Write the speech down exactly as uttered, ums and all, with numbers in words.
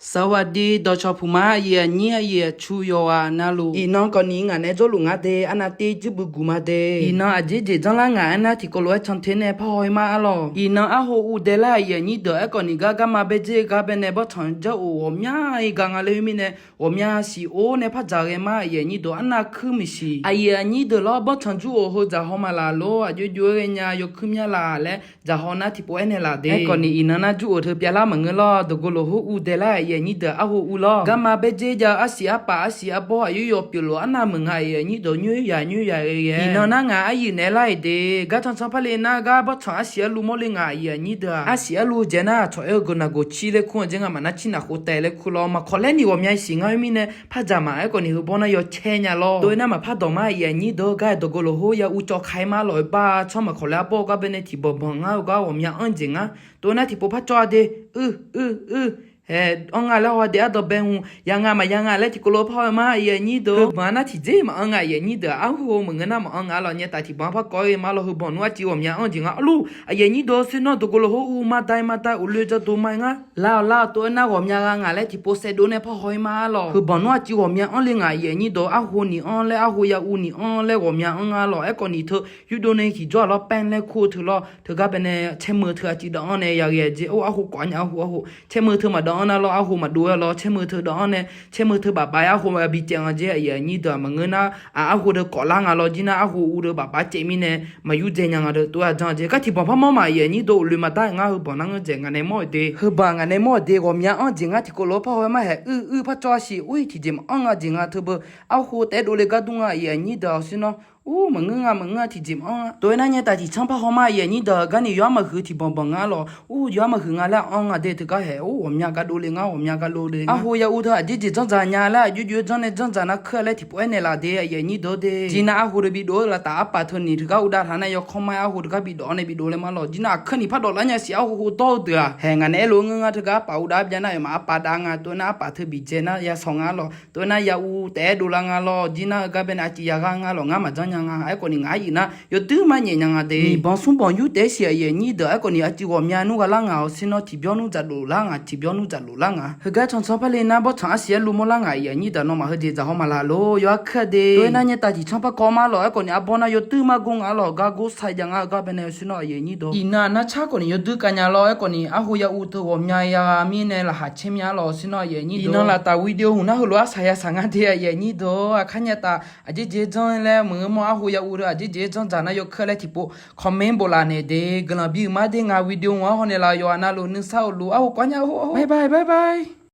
Sawadi dawqcawq puq ma, aqyuif aqnyir aqyuif aqtsu yawqghaq navluf, iqnan kawfni ngaq nae jawrluf nga de, arnav tir jurbui guq ma de. Iqnan aqjeq jeq janrlar ngaq aernar, tiqkawv lof-aer canter nae parhaw-ir ma arlawq. Iqnan arho uv dae lar aqyuif aqnyir deuq aerkhawfni gar garma baerjer gar baenae bawrtsanq jar of ghawqmya-ir ga nga laer khoermirnae, ghawqmya siq or nae par dzaq ghae ma aqyuif aqnyir deuq arnav kuir maeqsiq. Aqyuif aqnyir deuq lawr, bawrtsanq jur of heu dzaq haw maqlaq lor, aqjox jox-aer ghaenya yawkuir mya laf laer dzaq haw nar tiqpov aernaeq laf de. Aerkhawfni iqnan nar jur of teu pyavlar maqngeur lawr, dawqgov lof hawr uv dae lar aqyuif aqnyir deuq arho uv lawr. Garma baerjer jav-eu arsiq arpaf arsiq arbawr aqyawf pyawf lof arnav meuq nga aqyuif aqnyir deuq nyoer yaq nyoer yaq ghae ghae. Iqnan nar ngaq aryiq naeq lar-iq de. Gar cancan parle nar gar bawrtsanq arsiq arluv mawrle ngaq aqyuif aqnyir deuq-aq, arsiq arluv dzaeq nar aqcawq aer-eu guiqlanq gawqcir laer kur-anr jer nga maqnar cir naq khof taef laer kur lawr. Maqkawq laer ni ghawqmya siq nga khoermirnae, par dzaq maq. Aerkhawfni heubawr nar yawcaer nya lawr. Tov-aer nar maqpar dawq ma aqyuif aqnyir deuq-eu gar-aer dawqgov lof hawr ya uv cawv ka-ir ma lawq-eu bar canr maqkawq laer arbawr gar baenae tiqbanq banq ngar-eu gar ghawqmya anr jeq ngar. Tov-aer nar tiqpov par cawv-a de. Uir uir uir. Hae, anr nga laer haw-a de, ardawq bae hmq ya nga maqya nga laer tiqkawv lof-aer parhaw-eu ma aqyuif aqnyir deuq. Heubanq-anr nar tiqjeq maqanr nga aqyuif aqnyir deuq-aq, arho maqngeur nar maqanr nga lawq. Nyaetaf tiqbanq-anr par kawv-ir ma lawq. Heubanq nmr arciv ghawqmya anr jeq nga arlur. Aqyuif aqnyir deuq-eu sher nawr dawqgov lof hawr uv ma da-ir ma da-ir, of loe jawrdo ma-ir ngar. Lar-awq lar-awq, tov-aer nar ghawqmya gha ngaq laer tiqpov saevdov nae parhaw-ir ma arlawq. Heubanq nmr arciv ghawqmya anr le ngaq aqyuif aqnyir deuq. Arho ni anr laer, arho ya uv ni anr laer ghawqmya anr nga lawq. Aerkhawfni teu yurdov nae tiqjawr-aq lawr paer laer kur-eu teu lawr. Teugar baenae caermeu teu aqciv dav-anr nae ya ghae-a jer. Or, arho kawv-a nya, arho arho. Caermeu teu maqdav-anr nar lawr, arho maqdov-aer lawr. Caermeu teu dav-anr nae, caermeu teu bafbaf-aer arho bi caev-anr jer aqyuif aqnyir deuq-aq. Maqngeur nar, aq, arho deuq kawf lar nga lawr. Jir nar arho uv deuq bafbaf caev mirnae, maqyur dzae nya nga deuq. Tov-aer aqjanr-a jer. Gar tiqbanq par mawr ma aqyuif aqnyir deuq. Of loe maqdar-iq ngar, heubanq nar ngar dzaeq ngaq nae mawr-eu de. Heubanq ngaq nae mawr-eu de. Ghawqmya anr jeq ngar tiqkawv lof-aer parhaw-ir ma. Hae, uir uir par cawv-a siq. Or, tiqjeq maqanr nga jeq nga teubeu. Arho taef-aer dovle gar dur nga aqyuif aqnyir deuq-aq sher nawr. Ur, maqngeur nga maqngeur-a, tiqjeq maqanr-a. Tov-aer nar nyaetaf tiqcanr par haw ma aqyuif aqnyir deuq. Gar ni yawr-ar maqhuiq tiqbanq banq nga lawq. Ur, yawr-ar maqhuiq nga laer anr nga de. Teugar hae, ur, ghawqmya ga dovle ngar, ghawqmya ga dovle ngar. Arho ya uv teu aqjeq jeq janrdzaq nya laer aqjox jox-aer janr nae janrdzaq nar kuir-a laer tiqpov aernaeq laf de aqyuif aqnyir deuq de. Jir nar arho deuq bidov-eu laftav arpaf teu ni teugar uvdav taq nar yawkawr ma-aer arho teugar bidov-awr nae bidov le ma lawq. Jir nar aqkar ni par dawq lar nya siq arho hawr dawr-eu deuq-aq. Hae, ngaq nae aer lof-aer ngeur ngar teugar arpaf uvdav-aer byav nar-euq ma arpaf dav nga. Tov-aer nar arpaf teu biqdzae nar ya shawq nga lawq. Tov-aer nar ya uv taef-aer dovlar nga lawq. Jir nar-eu gar baenae aqciv ya ghar nga lawq. Ngar maqjanr nya nga. Aerkhawfni ngaq aryiq nar yawduir mar nyaef nya nga de. Nyiq banq smr banq yur taef-aer siq aqyuif aqnyir deuq. Aerkhawfni aqciv ghawqmya nmr gha lar ngaq-awq sher nawr tiqbyawr nmr dzaqdov lar ngaq, tiqbyawr nmr dzaqdov lar ngaq. Heugar cancanr par le nar bawrtsanq arsiq arluv mawr lar ngaq aqyuif aqnyir deuq. Nawmaf heudeuq dzaq haw maqlaq lor, yawr-ar kuir-a de. Tov-aer nar nyaetaf tiqcanr par kawv ma lawq. Aerkhawfni arbawr nar yawduir mar gor nga lawq. Gar gor sar jav ngar-eu gar baenae sher nawr aqyuif aqnyir deuq. Iqnan aqnar car khawfni yawduir kav nya lawr. Aerkhawfni arho ya uv teu ghawqmya ya gha mirnae laqkhaq caer mya lawq sher nawr aqyuif aqnyir deuq. Iqnan laftav video hmq nar heulof-aer saq ya saq nga de aqyuif aqnyir deuq. Aqkar nyaetaf aqjeq jeq janr laer maqngeur mawr, arho ya uv deuq aqjeq jeq janrdzaq nar yawkuir laer tiqpov comment boflaf naeq de. Guiqlanq bi-euq ma de. Ngaq video hmq-anr hawnaeq laf yawqghaq navluf nuisar-euq luf arho kawv nya. Bye bye, bye bye.